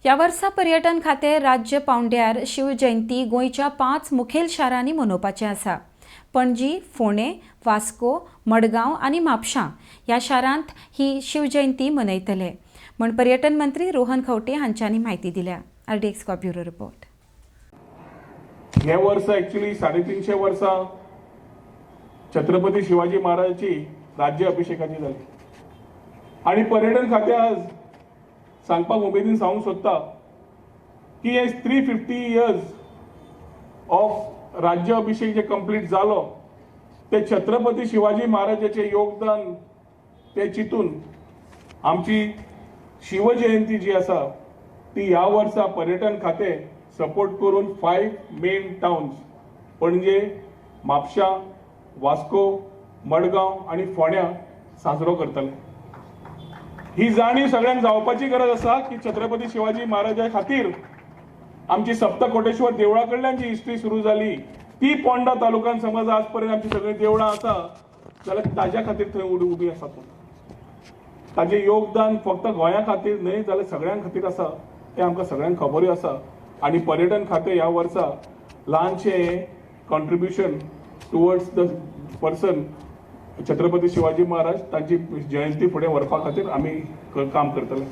ह्या वर्सा पर्यटन खातें राज्य पावंड्यार शिवजयंती गोंयच्या 5 मुखेल शारांनी मनोवपाचें आसा. पणजी, फोंडें, वास्को, मडगांव आनी म्हापशां ह्या शारांत ही शिवजयंती मनयतले म्हण पर्यटन मंत्री रोहन खंवटे हांच्यांनी म्हायती दिल्या. RDX bureau report. हे वर्स एक्चुअली 350 वर्सां छत्रपती शिवाजी महाराजाची राज्य अभिषेकाची जाली आनी पर्यटन खातें आज सांगपाक उमेदीन सांगूंक सोदता की हे 350 इयर्स ऑफ राज्य अभिषेक जे कंप्लीट जालो ते छत्रपती शिवाजी महाराजाचे योगदान ते चिंतून आमची शिवजयंती जी आसा ती ह्या वर्सा पर्यटन खातें सपोर्ट करून 5 मेन टावन्स पणजे, म्हापशा, वास्को, मडगांव आनी फोंड्या साजरो करतले. ही जाणीव सगळ्यांक जावपाची गरज आसा की छत्रपती शिवाजी महाराजा खातीर आमची सप्तकोटेश्वर देवळा कडल्यान जी हिस्ट्री सुरू जाली ती पोंडा तालुक्यान समज आज पर्यंत आमची सगळीं देवळां आसा जाल्यार ताज्या खातीर थंय उबी आसा. ताजें योगदान फक्त गोंया खातीर न्हय जाल्यार सगळ्यां खातीर आसा तें आमकां सगळ्यांक खबरूय आसा. आनी पर्यटन खातें ह्या वर्सा ल्हानशें contribution towards the person Chhatrapati Shivaji Maharaj तांची जयंती फुडें व्हरपा खातीर आमी काम करतले.